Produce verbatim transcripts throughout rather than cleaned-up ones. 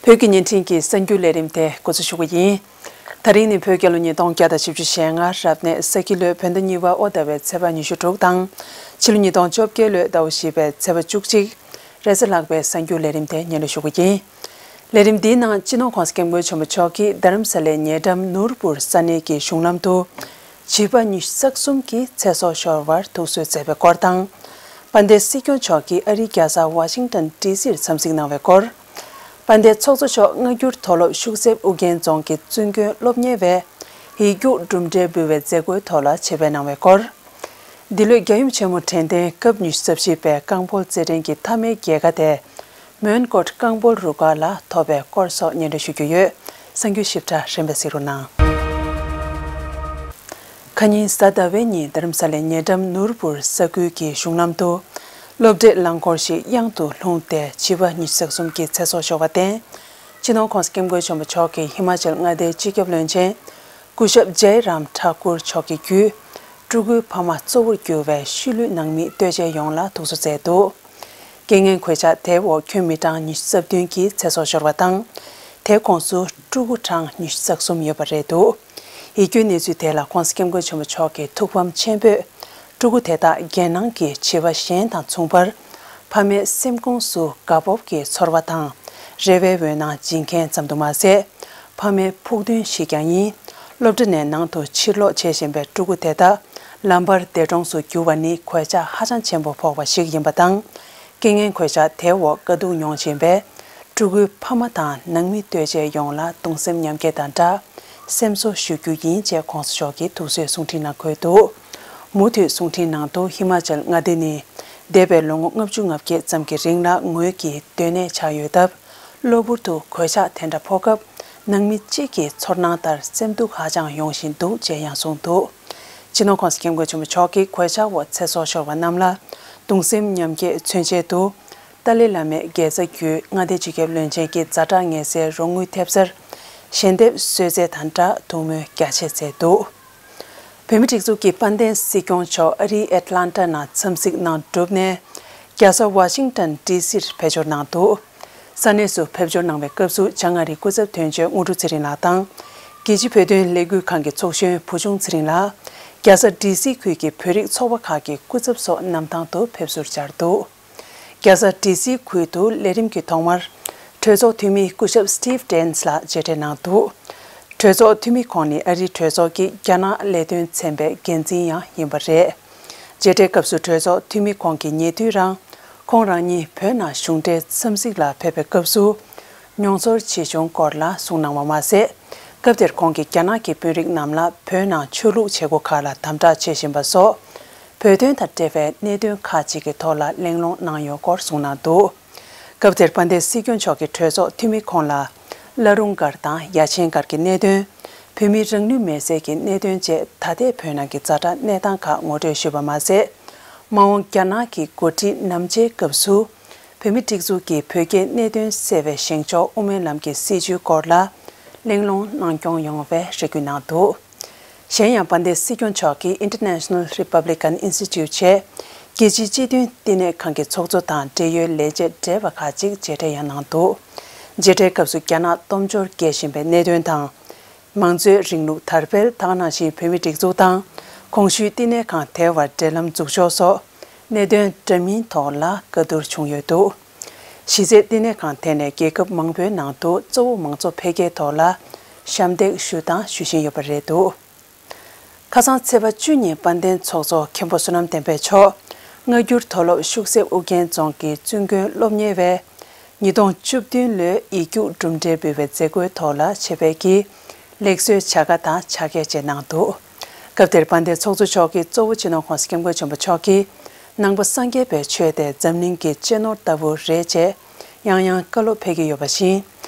བོད་ཀྱི་བརྙན་འཕྲིན་གྱི་གསར་འགྱུར་ལས་རིམ་དེ་འགོ་འཛུགས་ཞུ་གི་ཡིན། དེ་རིང་ནི་བོད་རྒྱལ་ལོ་ཉིས་སྟོང་བརྒྱ་དང་བཞི་བཅུ་ཞེ་ལྔ་རབ་གནས་ས་ཁྱི་ལོའི་བོད་ཟླ་གཉིས་པ་དབོ་ཟླ་བའི་ཚེས་པ་ཉི་ཤུ་དྲུག་དང་། ཕྱི་ལོ་ཉིས་སྟོང་བཅོ་བརྒྱད་ལོའི་ཟླ་བ་བཞི་པའི་ཚེས་པ་བཅུ་གཅིག་རེས་གཟའ་ལྷག་པའི་གསར་འགྱུར་ལས་རིམ་དེ་སྙན་སྒྲོན་ཞུ་གི་ཡིན། ལས་རིམ་འདིའི་ནང་སྤྱི་ནོར་༸གོང་ས་༸སྐྱབས་མགོན་ཆེན་པོ་མཆོག་གིས་རྡ་རམ་ས་ལའི་ཉེ་འགྲམ་ནུར་པུར་ས་གནས་ཀྱི་གཞུང་ལམ་དུ་བྱིས་པ་ཉི་ཤུ་རྩ་གསུམ་གྱི་ཚེ་སྲོག་ཤོར་བར་ཐུགས་གསོ་མཛད་པའི་སྐོར་དང་། དཔལ་ལྡན་སྲིད་སྐྱོང་མཆོག་གིས་ཨ་རིའི་རྒྱལ་ས་ཝ་ཤིང་ཏན་ཌི་སིར་འཚམས་གཟིགས་གནང་བའི་སྐོར། དཔལ་ལྡན་ཚོགས་གཙོ་མཆོག་སྔ་འགྱུར་མཐོ་སློབ་ཤུག་གསེབ་ཨུ་རྒྱན་རྫོང་གི་བཙུན་དགོན་སློབ་གཉེར་བས་ཡིག་རྒྱུགས་གྲུབ་འབྲས་འབུལ་བའི་མཛད་སྒོའི་ཐོག་ལ་ཆེད་ཕེབས་གནང་བའི་སྐོར། འདི་ལོའི་རྒྱལ་ཡུམ་ཆེན་མོ་དྲན་རྟེན་སྐབས་ཉི་ཤུ་རྩ་བཞི་པའི་རྐང་སྤོལ་རྩེད་འགྲན་གྱི་མཐའ་མའི་རྒྱལ་ཁ་དེ་མོན་གྷོ་རྐང་སྤོལ་རུ་ཁག་ལ་ཐོབ་པའི་སྐོར་སོགས་སྙན་སྒྲོན་ཞུ་རྒྱུ་ཡོད། གསར་འགྱུར་ཞིབ་ཕྲ་རིམ་པས་གཟིགས་རོགས་གནང་། ཁ་ཉིན་གཟའ་ཟླ་བའི་ཉིན་རྡ་རམ་ས་ལའི་ཉེ་འགྲམ་ནུར་པུར་ས་ཁུལ་གྱི་གཞུང་ལམ་དུ་སློབ་གྲྭའི་རླངས་འཁོར་ཞིག་གཡང་དུ་ལྷུང་སྟེ་བྱིས་པ་ཉི་ཤུ་རྩ་གསུམ་གྱི་ཚེ་སྲོག་ཤོར་བར་བརྟེན། སྤྱི་ནོར་༸གོང་ས་༸སྐྱབས་མགོན་ཆེན་པོ་མཆོག་གིས་ཧི་མ་ཅལ་མངའ་སྡེའི་སྤྱི་ཁྱབ་བློན་ཆེན་སྐུ་ཞབས་ཇའི་རམ་ཐཱ་ཀུར་མཆོག་གི་བརྒྱུད། ཕྲུ་གུའི་ཕ་མ་གཙོ་བོར་གྱུར་བའི་ཤུལ་ལུས་ནང་མི་ལྟོས་བཅས་ཡོངས་ལ་ཐུགས་གསོ་མཛད་འདུག་རྐྱེན་ངན་གོད་ཆག་དེའི་འོག་ཁྱོན་མི་གྲངས་ཉི་ཤུ་རྩ་བདུན་གྱི་ཚེ་སྲོག་ཤོར་བ་དང་། དེའི་ཁོངས་སུ་ཕྲུ་གུ་གྲངས་ཉི་ཤུ་རྩ་གསུམ་ཡོད་པ་རེད་འདུག་ཡིད་སྐྱོའི་གནས་ཚུལ་དེ་ལ་༸གོང་ས་༸སྐྱབས་མགོན་ཆེན་པོ་མཆོག་གིས་ཐུགས་ཕམ་ཆེན་པོས། ཕྲུ་གུ་དེ་དག་རྒྱལ་ནང་གི་བྱིས་པ་གཞན་དང་མཚུངས་པར། ཕ་མའི་སེམས་ཁོངས་སུ་དགའ་སྤོབས་ཀྱི་ཚོར་བ་དང་། རེ་བའི་འོད་སྣང་སྦྱིན་མཁན་ཙམ་དུ་མ་ཟད། ཕ་མའི་ཕུགས་འདུན་ཞིག་ཀྱང་ཡིན། སློབ་གྲྭ་ནས་ནང་དུ་ཕྱིར་ལོག་བྱེད་བཞིན་པའི་ཕྲུ་གུ་དེ་དག་ལམ་བར་འདས་གྲོངས་སུ་གྱུར་བ་ནི་གོད་ཆག་ཧ་ཅང་ཆེན་པོ་ཕོག་པ་ཞིག་ཡིན་པ་དང་། རྐྱེན་ངན་གོད་ཆག་དེའི་འོག་དཀའ་སྡུག་མྱོང་བཞིན་པའི་ཕྲུ་གུའི་ཕ་མ་དང་ནང་མི་ལྟོས་བཅས་ཡོངས་ལ་གདུང་སེམས་མཉམ་སྐྱེད་དང་སྦྲགས་སེམས་གསོ་ཞུ་རྒྱུ་ཡིན་ཅེས་༸གོང་ས་མཆོག་གིས་ཐུགས་གསོའི་གསུང་འཕྲིན་ནང་འཁོད་འདུག་མུ་མཐུད་གསུང་འཕྲིན་ནང་དུ་ཧི་མ་ཅལ་མངའ་སྡེ་ནི་འདས་པའི་ལོ་ངོ་ལྔ་བཅུ་ང་བརྒྱད་ཙམ་གྱི་རིང་ལ་ངོས་ཀྱི་སྡོད་གནས་ཆགས་ཡོད་སྟབས། གློ་བུར་དུ་གོད་ཆག་དེ་འདྲ་ཕོག་སྐབས་ནང་མི་གཅིག་གི་ཚོར་སྣང་ལྟར་སེམས་སྡུག་ཧ་ཅང་ཡོང་བཞིན་འདུག་ཅེས་ཡང་གསུངས་འདུག་སྤྱི་ནོར་༸གོང་ས་༸སྐྱབས་མགོན་ཆེན་པོ་མཆོག་གིས་གོད་ཆག་འོག་ཚེ་སྲོག་ཤོར་བ་རྣམས་ལ་གདུང་སེམས་མཉམ་སྐྱེད་མཚོན་ཆེད་དུ། ཏཱ་ལའི་བླ་མའི་དགེ་རྩ་བརྒྱུད་མངའ་སྡེའི་སྤྱི་ཁྱབ་བློན་ཆེན་གྱི་ཛ་དྲག་ངལ་སེལ་རོགས་དངུལ་ཐེབས་རྩར་ཞལ་འདེབས་གསོལ་སྩལ་དང་སྦྲགས་ཐུགས་སྨོན་རྒྱ་ཆེ་མཛད་འདུག་བོད་མིའི་སྒྲིག་འཛུགས་ཀྱི་དཔལ་ལྡན་སྲིད་སྐྱོང་མཆོག་ཨ་རིའི་ཨེཊ་ལན་ཊ་ནང་འཚམས་གཟིགས་གནང་གྲུབ་ནས། རྒྱལ་ས་ཝ་ཤིང་ཏན་ཌི་སིར་ཕེབས་འབྱོར་གནང་འདུག་ས་གནས་སུ་ཕེབས་འབྱོར་གནང་བའི་སྐབས་སུ་བྱང་ཨ་རིའི་སྐུ་ཚབ་དོན་གཅོད་དངོས་གྲུབ་ཚེ་རིང་ལགས་དང་། རྒྱལ་སྤྱིའི་བོད་དོན་ལས་འགུལ་ཁང་གི་ཚོགས་གཞོན་བུ་ཆུང་ཚེ་རིང་ལགས། རྒྱལ་ས་ཌི་སི་ཁུལ་གྱི་བོད་རིགས་ཚོགས་པ་ཁག་གི་སྐུ་ཚབ་སོགས་གནམ་ཐང་དུ་ཕེབས་བསུར་བཅར་འདུག་རྒྱལ་ས་ཌི་སི་ཁུལ་དུ་ལས་རིམ་གྱི་ཐོག་མར། གྲོས་ཚོགས་འཐུས་མི་སྐུ་ཞབས་སི་ཊིབ་ཌེན་སི་ལགས་མཇལ་འཕྲད་གནང་འདུག་གྲོས་ཚོགས་འཐུས་མི་ཁོང་ནི་ཨ་རིའི་གྲོས་ཚོགས་ཀྱི་རྒྱ་ནག་ལས་དོན་ཚན་པའི་འགན་འཛིན་ཡང་ཡིན་པ་རེད། མཇལ་འཕྲད་སྐབས་སུ་གྲོས་ཚོགས་འཐུས་མི་ཁོང་གིས་ཉེ་དུས་རང་ཁོང་རང་ཉིད་བོད་ནང་གཞུང་འབྲེལ་འཚམས་གཟིགས་ལ་ཕེབས་པའི་སྐབས་སུ། མྱོང་ཚོར་ཇི་བྱུང་སྐོར་ལ་གསུངས་གནང་བ་མ་ཟད། སྐབས་དེར་ཁོང་གིས་རྒྱ་ནག་གི་དཔོན་རིགས་རྣམས་ལ་བོད་ནང་ཆོས་ལུགས་བྱེད་སྒོ་ཁག་ལ་དམ་དྲག་བྱེད་བཞིན་པ་སོགས། བོད་དོན་དང་འབྲེལ་བའི་གནད་དོན་ཁག་ཅིག་གི་ཐོག་ལ་གླེང་སློང་གནང་ཡོད་སྐོར་གསུངས་གནང་འདུག་སྐབས་དེར་དཔལ་ལྡན་སྲིད་སྐྱོང་མཆོག་གིས་གྲོས་ཚོགས་འཐུས་མི་ཁོང་ལ། བླ་རུང་སྒར་དང་ཡ་ཆེན་སྒར་གྱི་གནད་དོན། བོད་མིའི་རང་ལུས་མེར་སྲེག་གི་གནད་དོན་བཅས་ད་ལྟའི་བོད་ནང་གི་ཛ་དྲག་གནས་སྟངས་ཁག་ངོ་སྤྲོད་ཞུས་པ་མ་ཟད། མ་འོངས་རྒྱ་ནག་གི་འགོ་ཁྲིད་ནམ་མཇལ་སྐབས་སུ། བོད་མིའི་སྒྲིག་འཛུགས་ཀྱི་བོད་རྒྱའི་གནད་དོན་སེལ་བའི་བཞེངས་ཕྱོགས་དབུ་མའི་ལམ་གྱི་སྲིད་བྱུས་སྐོར་ལ་གླེང་སློང་གནང་སྐྱོང་ཡོང་བའི་རེ་སྐུལ་གནང་འདུག་གཞན་ཡང་དཔལ་ལྡན་སྲིད་སྐྱོང་མཆོག་གིས་International Republican Institute བྱས་རྒྱལ་སྤྱིའི་སྤྱི་མཐུན་བསྟི་གནས་ཁང་གི་ཚོགས་གཙོ་དང་འབྲེལ་ཡོད་ལས་བྱེད་བགྲེས་པ་ཁག་ཅིག་མཇལ་འཕྲད་ཡང་གནང་འདུག་མཇལ་འཕྲད་སྐབས་སུ་རྒྱ་ནག་སྟོབས་འབྱོར་རྒྱས་བཞིན་པའི་གནད་དོན་དང་། མང་གཙོའི་རིང་ལུགས་དར་སྤེལ་དེ་ག་ནང་བཞིན་བོད་མིའི་སྒྲིག་འཛུགས་དང་གོང་ཞུས་བསྟི་གནས་ཁང་དེ་བར་འབྲེལ་ལམ་འཛུགས་ཕྱོགས་སོགས་གནད་དོན་འདྲ་མིན་ཐོག་ལ་བཀའ་བསྡུར་བྱུང་ཡོད་འདུག་གཞི་རྩའི་བསྟི་གནས་ཁང་དེ་ནས་རྒྱལ་ཁབ་མང་པོའི་ནང་དུ་གཙོ་བོ་མང་གཙོ་འཕེལ་རྒྱས་ཐོག་ལ་ཞབས་འདེགས་ཞུ་དང་ཞུ་བཞིན་ཡོད་པ་རེད་འདུག་ཁ་སང་ཚེས་པ་བཅུ་ཉིན་དཔལ་ལྡན་ཚོགས་གཙོ་མཁན་པོ་བསོད་ནམས་བསྟན་འཕེལ་མཆོག་སྔ་འགྱུར་མཐོ་སློབ་ཤུག་གསེབ་ཨུ་རྒྱན་རྫོང་གི་བཙུན་དགོན་སློབ་གཉེར་བས། ཉིས་སྟོང་བཅུ་བདུན་ལོའི་ཡིག་རྒྱུགས་གྲུབ་འབྲས་འབུལ་བའི་མཛད་སྒོའི་ཐོག་ལ་ཆེད་ཕེབས་ཀྱིས་ལེགས་གསོལ་བྱ་དགའ་དང་ཕྱག་འཁྱེར་བཅས་གནང་འདུག་སྐབས་དེར་དཔལ་ལྡན་ཚོགས་གཙོ་མཆོག་གིས་གཙོ་བོ་སྤྱི་ནོར་༸གོང་ས་༸སྐྱབས་མགོན་ཆེན་པོ་མཆོག་གིས་ནང་པ་སངས་རྒྱས་པའི་ཆོས་དེ་འཛམ་གླིང་གི་གཅེས་ནོར་ལྟ་བུ་རེད་ཅེས་ཡང་ཡང་བཀའ་སློབ་ཕེབས་ཀྱི་ཡོད་པ་བཞིན།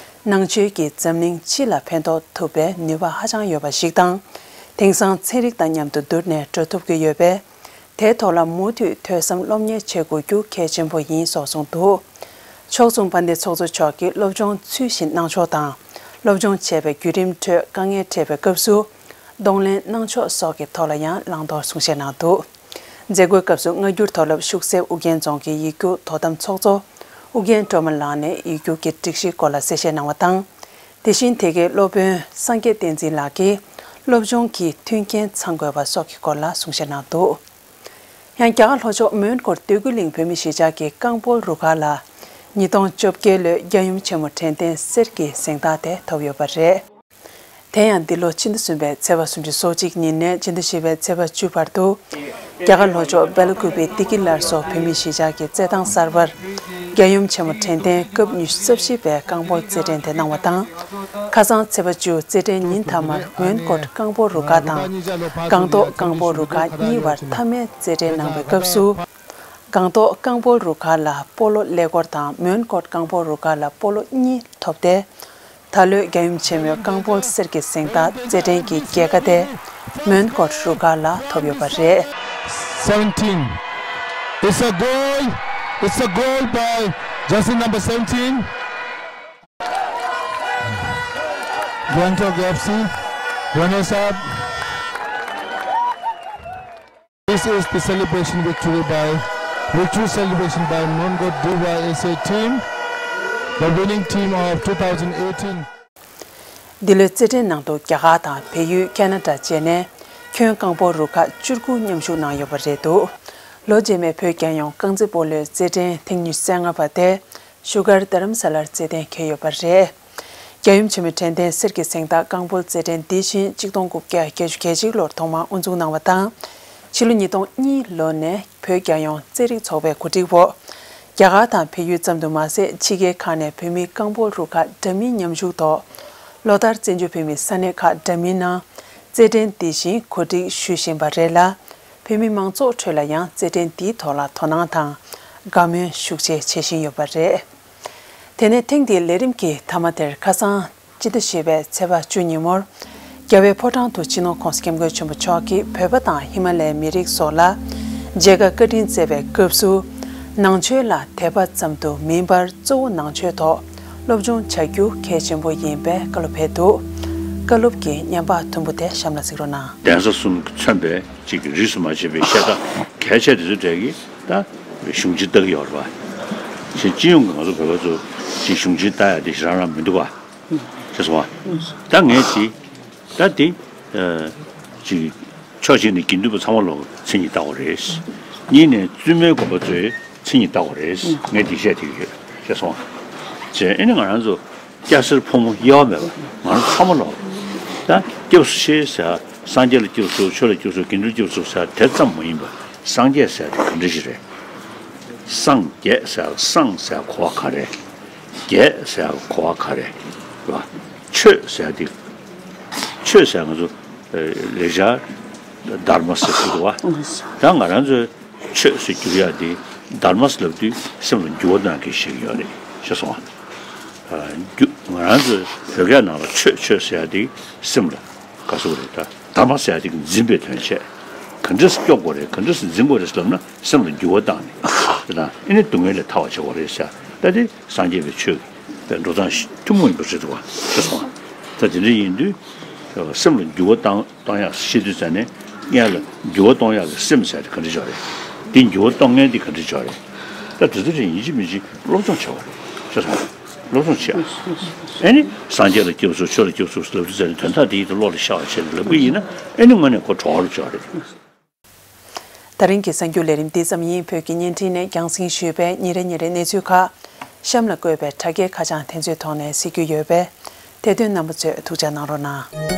ནང་ཆོས་ཀྱིས་འཛམ་གླིང་སྤྱི་ལ་ཕན་ཐོགས་ཐུབ་པའི་ནུས་པ་ཧ་ཅང་ཡོད་པ་ཞིག་དང་། དེང་སང་ཚན་རིག་དང་མཉམ་དུ་བསྡུར་ནས་འགྲོ་ཐུབ་ཀྱི་ཡོད་པས། དེའི་ཐོག་ལ་མུ་མཐུད་ཐོས་བསམ་སློབ་གཉེར་བྱེད་དགོས་རྒྱུ་གལ་ཆེན་པོ་ཡིན་སོགས་གསུངས་འདུག་ཕྱོགས་མཚུངས་དཔལ་ལྡན་ཚོགས་གཙོ་མཆོག་གིས་སློབ་སྦྱོང་ཚུལ་བཞིན་གནང་ཕྱོགས་དང་། སློབ་སྦྱོང་བྱས་པའི་བརྒྱུད་རིམ་ཁྲོད་དཀའ་ངལ་འཕྲད་པའི་སྐབས་སུ་གདོང་ལེན་གནང་ཕྱོགས་སོགས་ཀྱི་ཐོག་ལ་ཡང་བླང་དོར་གསུང་བཤད་གནང་འདུག་མཛད་སྒོའི་སྐབས་སུ་སྔ་འགྱུར་མཐོ་སློབ་ཤུག་གསེབ་ཨུ་རྒྱན་རྫོང་གི་ཡིག་རྒྱུགས་དོ་དམ་ཚོགས་གཙོ་ ཨུ་རྒྱན་སྒྲོལ་མ་ལགས་ནས་ཡིག་རྒྱུགས་ཀྱི་སྒྲིག་གཞིའི་སྐོར་ལ་གསལ་བཤད་གནང་བ་དང་། དེ་བཞིན་དེ་གའི་སློབ་དཔོན་སངས་རྒྱས་བསྟན་འཛིན་ལགས་ཀྱིས་སློབ་སྦྱོང་གི་མཐུན་རྐྱེན་ཚང་དགོས་པ་སོགས་ཀྱི་སྐོར་ལ་གསུང་བཤད་གནང་འདུག་ཡང་རྒྱ་གར་ལྷོ་ཕྱོགས་མོན་གྷོར་འདོད་རྒུ་གླིང་བོད་མི་གཞིས་ཆགས་ཀྱི་རྐང་སྤོལ་རུ་ཁག་ལ་ཉིས་སྟོང་བཅོ་བརྒྱད་ལོའི་རྒྱལ་ཡུམ་ཆེན་མོ་དྲན་རྟེན་གསེར་གྱི་གཟེངས་རྟགས་དེ་ཐོབ་ཡོད་པ་རེད། དེ་ཡང་འདི་ལོ་ཕྱི་ཟླ་གསུམ་པའི་ཚེས་པ་སུམ་ཅུ་སོ་གཅིག་ཉིན་ནས་ཕྱི་ཟླ་བཞི་པའི་ཚེས་པ་བཅུ་བར་དུ། རྒྱ་གར་ལྷོ་ཕྱོགས་སྦེལ་ཀུ་པེ་ཏི་ཀི་ལར་སོགས་བོད་མིའི་གཞིས་ཆགས་ཀྱི་རྩེད་ཐང་གསར་པར། རྒྱལ་ཡུམ་ཆེན་མོ་དྲན་རྟེན་སྐབས་ཉི་ཤུ་རྩ་བཞི་པའི་རྐང་སྤོལ་རྩེད་འགྲན་དེ་གནང་བ་དང་། ཁ་སང་ཚེས་པ་བཅུ་རྩེད་འགྲན་ཉིན་མཐའ་མར་མོན་གྷོ་རྐང་སྤོལ་རུ་ཁག་དང་། སྒང་ཏོག་རྐང་སྤོལ་རུ་ཁག་གཉིས་བར་མཐའ་མའི་རྩེད་འགྲན་གནང་བའི་སྐབས་སུ། སྒང་ཏོག་རྐང་སྤོལ་རུ་ཁག་ལ་སྤོ་ལོ་ཀླད་ཀོར་དང་མོན་གྷོ་རྐང་སྤོལ་རུ་ཁག་ལ་སྤོ་ལོ་གཉིས་ཐོབ་སྟེ། ད་ལོའི་རྒྱལ་ཡུམ་ཆེན་མོའི་རྐང་སྤོལ་གསེར་གྱི་གཟེངས་རྟགས་རྩེད་འགྲན་གྱི་རྒྱལ་ཁ་དེ་མོན་གྷོ་རུ་ཁག་ལ་ཐོབ་ཡོད་པ་རེད། seventeen. It's a goal. It's a goal by jersey number seventeen. Gangtok F C, runners up. This is the celebration victory by, victory celebration by Mongkot D Y S A team, the winning team of two thousand eighteen. འདི་ལོའི་རྩེད་འགྲན་ནང་དུ་རྒྱ་གར་དང་བལ་ཡུལ་ཁ་ན་ཌ་བཅས་ནས་ཁྱོན་རྐང་སྤོལ་རུ་ཁག་བཅུ་དགུ་མཉམ་ཞུགས་གནང་ཡོད་པ་རེད་འདུག་ལོ་རྗེས་མའི་བོད་རྒྱལ་ཡོངས་རྐང་རྩེད་སྤོ་ལོའི་རྩེད་འགྲན་ཐེངས་ཉི་ཤུ་རྩ་ལྔ་པ་དེ་བཞུགས་སྒར་རྡ་རམ་ས་ལར་རྩེད་གཏན་འཁེལ་ཡོད་པ་རེད། རྒྱལ་ཡུམ་ཆེན་མོའི་དྲན་རྟེན་གསེར་གྱི་གཟེངས་རྟགས་རྐང་སྤོལ་རྩེད་འགྲན་འདི་བཞིན་གཅིག་སྟོང་དགུ་བརྒྱ་བརྒྱད་ཅུ་གྱ་གཅིག་ལོར་ཐོག་མར་དབུ་འཛུགས་གནང་བ་དང་། ཕྱི་ལོ་ཉིས་སྟོང་གཉིས་ལོ་ནས་བོད་རྒྱལ་ཡོངས་རྩེད་རིགས་ཚོགས་པའི་གོ་སྒྲིག་འོག་རྒྱ་གར་དང་བལ་ཡུལ་ཙམ་དུ་མ་ཟད་ཕྱི་རྒྱལ་ཁག་ནས་བོད་མིའི་རྐང་སྤོལ་རུ་ཁག་འདྲ་མིན་མཉམ་ཞུགས་ཐོག་ལོ་ལྟར་བཙན་བྱོལ་བོད་མིའི་ས་གནས་ཁག་འདྲ་མིན་ནང་རྩེད་འགྲན་འདི་བཞིན་གོ་སྒྲིག་ཞུ་བཞིན་པ་རེད་ལ། བོད་མི་མང་ཚོགས་ཁྲོད་ལ་ཡང་རྩེད་འགྲན་འདིའི་ཐོག་ལ་དོ་སྣང་དང་དགའ་མོས་ཤུགས་ཆེ་བྱེད་བཞིན་ཡོད་པ་རེད། དེ་ནས་ཐེངས་འདིའི་ལས་རིམ་གྱི་མཐའ་མ་དེར་ཁ་སང་སྤྱི་ཟླ་བཞི་པའི་ཚེས་པ་བཅུ་ཉིན་མོར་རྒྱལ་བའི་ཕོ་བྲང་དུ་སྤྱི་ནོར་༸གོང་ས་༸སྐྱབས་མགོན་ཆེན་པོ་མཆོག་གིས་བོད་པ་དང་ཧི་མ་ལ་ཡའི་མི་རིགས་སོགས་ལ་མཇལ་ཁ་བཀའ་དྲིན་སྩལ་བའི་སྐབས་སུ། ནང་ཆོས་ལ་དད་པ་ཙམ་དུ་མིན་པར་གཙོ་བོ་ནང་ཆོས་ཐོག་སློབ་སྦྱོང་བྱ་རྒྱུ་གལ་ཆེན་པོ་ཡིན་པའི་བཀའ་སློབ་ཕེབས་འདུག་བཀའ་སློབ་ཀྱི་བརྙན་པར་ཐུང་པོ་དེ་གཤམ་ལ་གཟིགས་རོགས་གནང་། གདན་ས་གསུམ་མཚོན་པའི་གཅིག་གི་རིས་སུ་མ་ཆད་པའི་བཤད་གྲྭ་གལ་ཆེ་དེ་ཚོའི་གྲས་ཀྱིས་ད་གཞུང་ཆེན་ལྟ་གི་ཡོད་རེད་པ། ཞེས་སྤྱི་ཡོངས་ཀྱི་ང་ཚོ་བོད་པ་ཚོ་ཅིག་གཞུང་ཆེན་ལྟ་ཡ་དེ་ཞེ་དྲག་རང་མི་འདུག་པ། ཤེས་སོང་ང་། ད་ངས་ཅིག་ད་དེ་ཅིག་ཕྱོགས་གཅིག་ནས་དགེ་འདུན་པ་ཚང་མ་ལོག་མཚན་ཉིད་ལྟ་དགོས་རེད། གཉིས་ནས་བཙུན་མའི་དགོན་པ་ཚོའི་མཚན་ཉིད་ལྟ་དགོས་རེད། ངས་དེ་བཤད་ཐུབ་ཀྱི་ཡོད། ཤེས་སོང་ང་། བྱས་ཨ་ནི་ང་རང་ཚོ་སྐྱ་སེར་ཕོ་མོ་དབྱེ་བ་མེད་པ་ང་རང་ཚང་མ་ལོག་ད་སྐྱབས་སུ་མཆི་ཟེར་སངས་རྒྱས་ལ་སྐྱབས་སུ་མཆི་ཆོས་ལ་སྐྱབས་སུ་མཆི་དགེ་འདུན་ལ་སྐྱབས་སུ་མཆི་ཟེར་དེ་ཙམ་མ་ཡིན་པ་སངས་རྒྱས་ཟེར་དེ་ག་འདྲ་ཞིག་རེད། སངས་རྒྱས་ཟེར་སངས་ཟེར་གོ་བ་ག་རེ། རྒྱས་ཟེར་གོ་བ་ག་རེ་རེད་པ། ཆོས་ཟེར་དེ། ཆོས་ཟེར་ང་ཚོ་ལེགས་སྦྱར་དྷརྨ་ཟེར་གྱི་འདུག་པ། ད་ང་རང་ཚོའི་ཆོས་ཟེར་བསྒྱུར་ཡག་དེ་དྷརྨ་ཟེར་ལབ་དུས་སེམས་ལ་འགྱུར་བ་གཏོང་མཁན་ཞིག་ཡོད་རེད་ཤེས་སོང་ང་། ང་རང་ཚོའི་བོད་སྐད་ནང་ལ་ཆོས་ཆོས་ཟེར་ཡག་དེ་སེམས་ལ་ག་ཟེར་དགོས་རེད། ད་དྷརྨ་ཟེར་ཡག་དེ་འཛིན་པའི་དོན་བྱས། ག་འདྲས་སྐྱོབ་དགོས་རེད། ག་འདྲས་འཛིན་དགོས་རེད་ལབ་ན་སེམས་ལ་འགྱུར་བ་བཏང་ནས་དེ་དང་ཨེ་ནི་སྡུག་བསྔལ་ལས་ཐར་བ་བྱེད་དགོས་རེད་ཟེར། ད་དེ་སངས་རྒྱས་པའི་ཆོས་ཀྱི་འགྲོ་སྟངས་ཤིག་ཐུན་མོང་ཡིན་པ་རེད་འདུག་པ་ཤེས་སོང་ང་། ད་དེ་འདྲ་ཡིན་དུས་སེམས་ལ་འགྱུར་བ་བཏང་གཏོང་ཡག་ཤེས་དུས་ཙ་ནས་སྔོན་ལ་འགྱུར་བ་གཏོང་ཡག་གི་སེམས་ཟེར་དེ་ག་འདྲ་ཅིག་རེད། དེ་འགྱུར་བ་གཏོང་མཁན་དེ་ག་འདྲ་ཅིག་རེད། ད་དེ་ཚོ་དེ་ཡིན་གཅིག་མིན་གཅིག་སློབ་སྦྱོང་བྱེད་དགོས་རེད་ཤེས་སོང་ང་། སློབ་སྦྱོང་བྱེད། ཨེ་ནི་སངས་རྒྱས་ལ་སྐྱབས་སུ་མཆི་ཆོས་ལ་སྐྱབས་སུ་མཆི་ལབ་དུས་ཙ་ནས་དོན་དག་དེ་ཡིད་དུ་བློ་ལ་ཤར་བ་བྱས་ནས་ལབ་གི་ཡིན་ན་ཨེ་ནི་དངོས་གནས་ཁོ་གྲོགས་རུ་ཆགས་རེད། ད་རིང་གི་གསར་འགྱུར་ལས་རིམ་འདི་ཙམ་ཡིན། བོད་ཀྱི་བརྙན་འཕྲིན་ནས་རྒྱང་སྲིང་ཞུས་པའི་ཉིན་རེ་ཉིན་རེའི་གནས་ཚུལ་ཁག་གཤམ་ལ་བཀོད་པའི་དྲ་རྒྱའི་ཁ་བྱང་དེ་ཚོའི་ཐོག་ནས་གཟིགས་རྒྱུ་ཡོད་པས། དེ་དོན་རྣམ་པ་ཚོས་ཐུགས་ཅག་གནང་རོགས་གནང་།